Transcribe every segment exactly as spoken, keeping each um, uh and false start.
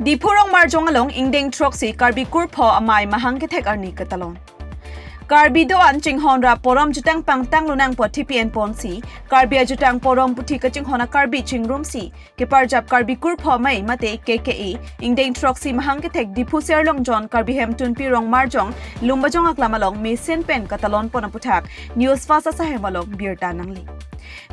Diphu Rongmarjong along ingdeng throksi Karbi kurpho amei mahang kethek arni katalon. Karbi do-an chinghon ra porom jutang pangtang lunang pu thipi enponsi, Karbi ajutang porom puthi kachinghon a-Karbi chingrumsi keparjap Karbi kurpho amei mate K K A ingdeng throksi mahang kethek Diphu Serlongjon Karbi Hemtunpi Rongmarjong Lumbajong aklam along mesen pen katalon pon aputhak News Fast asahem along birta nangli.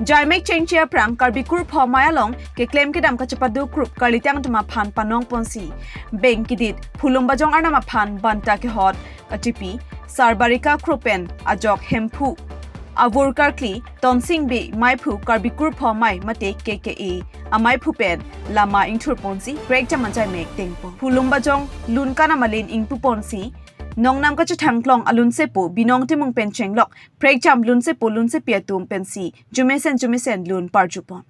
Jaimek chengche aphrang Karbi kurpho amei along keklem kedam kachepado krup karlitang atum aphan panong ponsi, beng kidit, phu Lumbajong arnam aphan banta kehot kachipi, Sarbarika krup pen ajok Hemphu avur karkli Tonsing Bey meiphu Karbi kurpho amei mate K K A ameiphu pen lama ingthur ponsi prekjam ajaimek tengpon. Phu Lumbajong lunkan amalin ingpu ponsi nongnam kachethangklong alunsepo Binong Timung pen chenglok prekjam lunsepo lunsepi atum pensi jumesen jumesen lun parjupon.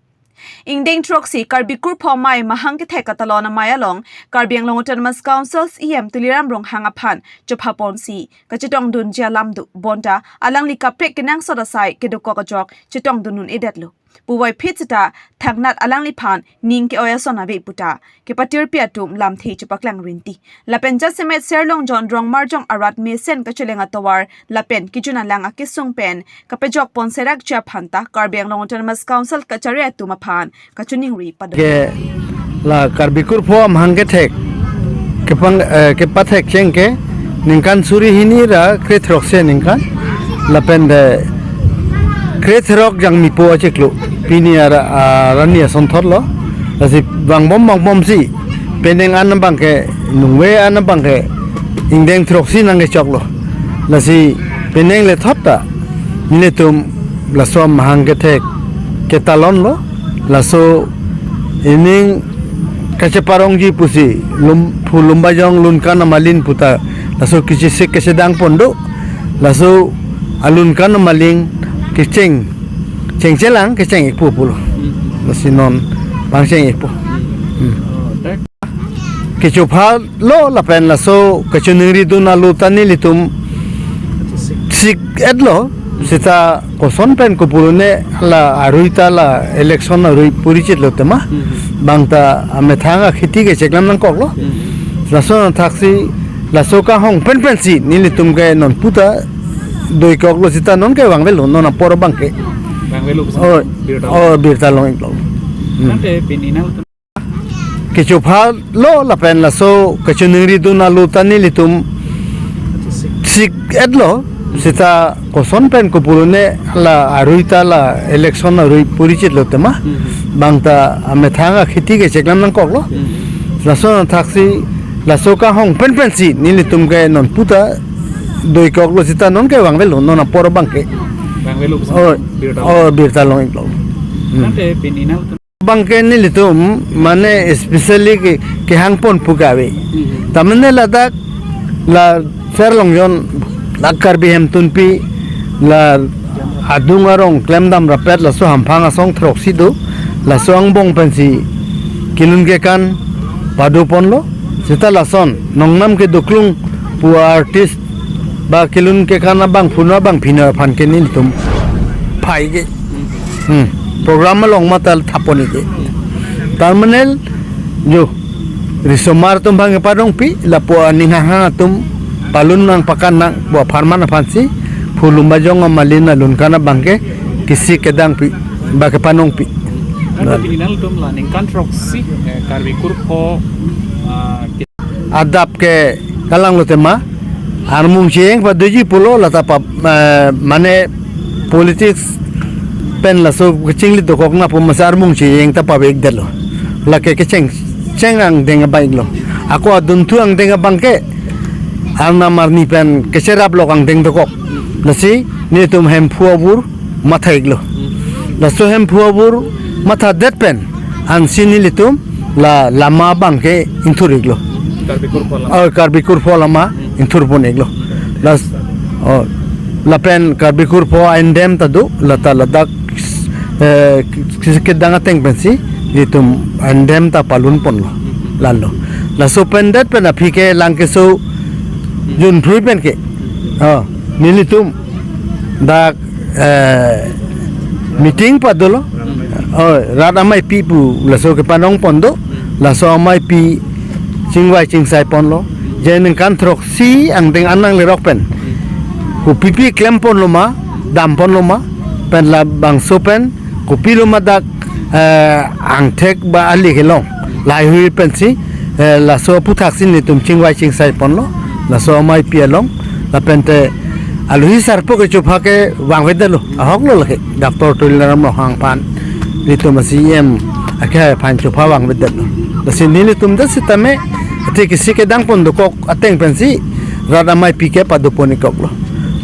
Ingdeng throksi Karbi kurpho amei mahang kethek katalon amei along Karbi Anglong Autonomous Council C E M Tuliram Ronghang aphan chopha ponsi kachetongdunji alam do, bonta alangli kaprek kenangsot asai kedokok ajok chetongdun un-edetlo puvoiphit seta thangnat alangliphan ning ke-oi ason ave puta kepatirpi atum lamthe chepaklang rinti. Lapen jasemet Serlongjon Rongmarjong arat mesen kacheleng atovar lapen kejun alang akesung pen kapejok pon serakji aphan ta Karbi Anglong Autonomous Council kachari atum aphan kachiningri padun. Ke la Karbi kurpho amahang kethek kepang, eh, kepathek cheng ke ningkan suri hini ra krethrok se ningkan lapen de krethrok jangmipo achiklo pini ara, arani asonthotlo. Lasi vangbom vangbomsi penang an abangke nungve an abangke ingdeng throksi nangkechoklo. Lasi penang lethot ta nelitum laso amahang kethek ketalonlo. Laso ining kacheparongji pusi lum, phu Lumbajong lunkan amalin puta laso kechesik kechedang pon do. Laso alunkan amalin kecheng, chengchelang kecheng-ikpo pulo. Hmm. Lasi non pangcheng-ikpo. Hmm. Hmm. Oh, dek. Kechophalo lapen laso kachiningri dun alo ta nelitum sik-etlo seta koson pen kopulone la arui ta la election arui purichitlo tema. Hmm. Bang ta amethang akheti kecheklam nangkoklo. Hmm. Laso thaksi laso kahong penpensi nelitum ke non puta doikoklo seta non ke vangvelo non apor abangke. Vangvelo. Oh, birta. Oh, birta long-iklo. Hmm. Ante pini nang kechophalo lapen laso kachiningri dun alo ta nelitum sik-etlo seta koson pen kopulone la arui ta la election arui purichitlo tema. Hmm. Bang ta amethang akheti kecheklam nangkoklo. Hmm. Laso thaksi laso kahong penpensi nelitum ke non puta doikoklo seta non ke vangvelo non apor abangke. Vangvelo. Oh, birta. Oh, birta long-iklo. Hmm. Ante pini nang abangke nelitum mane especially ke, kehangpon puke ave. Hmm. Tamane ladak la Serlongjon la Karbi Hemtunpi la adung arong klemdam rapet laso hamphang asong throksi do, laso angbong pensi kelun kekan padoponlo. Seta lason nongnam kedoklung pu artist ba kelun kekan abangphuno abangphino aphan ke nelitum phai ke. Hmm. Program along mata thapon ke. Terminal jo risomar atum abang kepadongpi lapu aning hanghang atum palun nangpakan nang pu apharman aphansi phu Lumbajong amalin alunkan abangke kisi kedangpi ba kepanongpi. Kan pini nangtum la ningkan throksi, eh, Karbi kurpho, ah, adap ke kalanglo tema armung cheng padoji pulo lata pa, eh, mane politics pen laso kachinglit dokok na pu masa armung cheng ta pavekdetlo. Lake kecheng cheng angdeng abang-iklo. Ako adunthu angdeng abangke arnam arni pen kecherap lok angdeng dokok. Lasi nelitum Hemphu avur matha-iklo. Laso Hemphu avur mathadet pen ansi nelitum la lama abangke ingthur-iklo. Karbi kurpho lama. Oh, Karbi kurpho lama ingthurpon-iklo. Las, oh, lapen Karbi kurpho aindem ta do, lata ladak, eh, kisi kedang ateng pensi nelitum aindem ta palunponlo. Lalo. Laso pendet pen aphi ke lang keso junphrui penke. Oh, nelitum dak, eh, meeting padolo. Oh, rat ameipi pu laso kepanongpon do. Laso ameipi chingvai chingsai ponlo, je ningkan throksi angdeng an nanglerok pen kopipi klem ponlo ma, dam ponlo ma, pen labangso pen kopilo ma dak, eh, angthek ba ali kelong, laheihui pensi, eh, laso aputhaksi nelitum chingvai chingsai ponlo, laso ameipi along, lapente alohi sarpo kechopha ke vangvedetlo, ahoklo lake, Doctor Tuliram Ronghang aphan, nelitum a-C E M akehai aphan chopha vangvedetlo. Lasi nelitum dak sitame, athe kisi kedang pon dokok ateng pensi rat ameipi ke pado pon-ikoklo.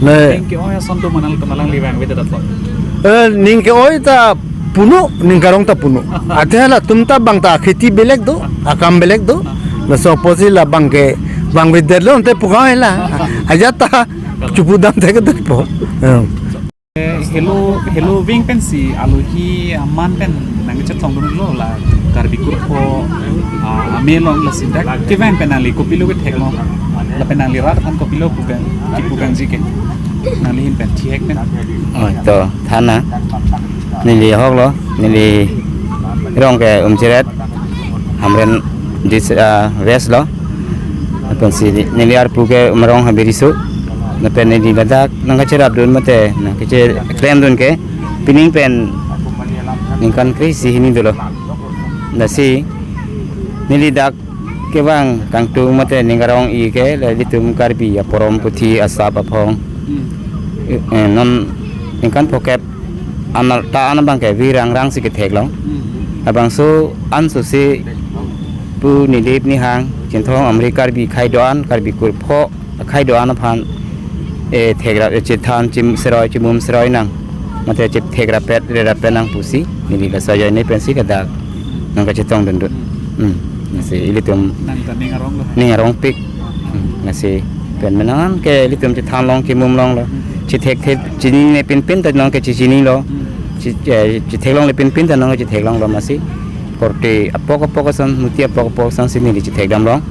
Ne Ning ke-oi ason atum nangtum alangli vangvedetlo. Eh, ning ke-oi ta puno, ning karong ta puno. Athe halatum ta bang ta kheti belek do, akam belek do. Laso apotsi labang ke vangvedetlo ante pu ka-oi la. Ajat ta chupudam thekthedetpo. Eh. Eh, helo, helo ving pensi alohi aman pen nangkachetongdunlo la Karbi Kurpho, ah, amei along, lasi dak kevang pen nangli kopilo ketheklo, lapen nangli rat aphan kopilo pu pen, kipu pensi ke, nangli ahin pen thihek pen. Oh, to, than nang. Neli ahoklo, neli rong ke Umchiret, Hamren dis-, ah, West lo. Lapensi neli arpu ke Umrong Habiriso. Lapen neli ladak nangkacherapdun mate nangkacheklem dun ke pining pen ningkan kre-isi hini dolo. Lasi neli dak kevang kangtung mate ning karong-i ke ilitum Karbi aporom puthi asap aphong. Hmm. Eh, non ningkan phokep an ta an abang ke virang rangsi ketheklong. Hmm. Labangso anso si pu Nilip Nihang, Chinthong Amri Karbi akhei do-an, Karbi Kurpho akhei do-an aphan, eh, thekrap, eh, chethan chim seroi, chimum seroi nang. Mate chethekrapet, rerapet nang pusi, neli laso ajoine pensi kadak nangkachetongdundun. Hmm, lasi ilitum Nang ta ning aronglo. Ning arongpik. Hmm, lasi pen menang ke ilitum chethanlong, chimumlonglo. Hmm. Chethekthe, chinine pinpin ta nong ke chechinilo. Hmm. Che-, eh, chetheklongle pinpin ta nong ke chetheklonglo, lasi korte apok apok ason, muti apok apok ason si neli chethekdamlong.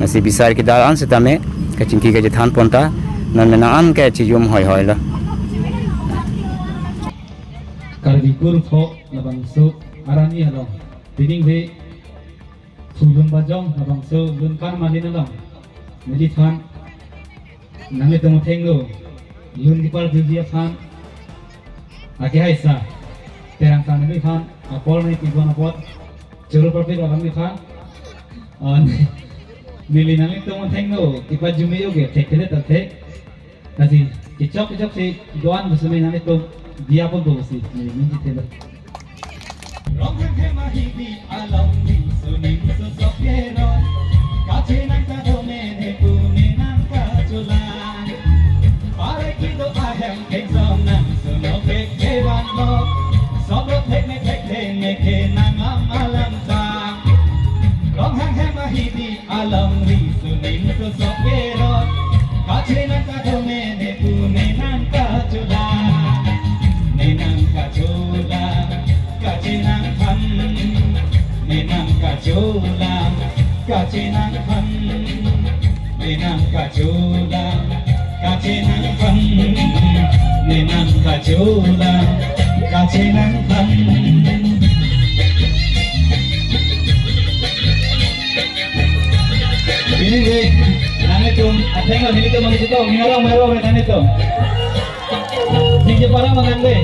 Lasi bisar kedal an sitame kachingki kachethan pon ta non menang an ke chijum hoihoilo. Karbi Kurpho labangso arni along pining ve Phulun Bajong labangso lun karmalin along neliphan nanglitum athengno lun kepar juji aphan, akehai sa Terang Sar neliphan apor nangpibom apot choro parpik alangliphan, ah, neli nanglitum athengno kepajumi oge thekthedet athe. Lasi kechok kechok si do-an pusitame nanglitum diya ponpo pusi neli ningje thelo. Ronghang hem ahibi along ning suning susok keroi. Kachenang kadome ne pune nangkacholang. Pare kedo ahem thengsong nang suno kek kevan lo. Sobrot thek ne thek the ne ke nang am alam ta. Ronghang hem ahibi along ri suning susok keroi. Kachenang kadome ne pune nangkacholang. Ne nangkacholang, kachenang aphan. Ne nangkacholang, kachenang aphan. Ne nangkacholang, kachenang aphan. Ne nangkacholang, kachenang aphan. Pining ve, nanglitum athengno nelitum mangkito, ning arong mero ve nanglitum. Ningje para mangan ve.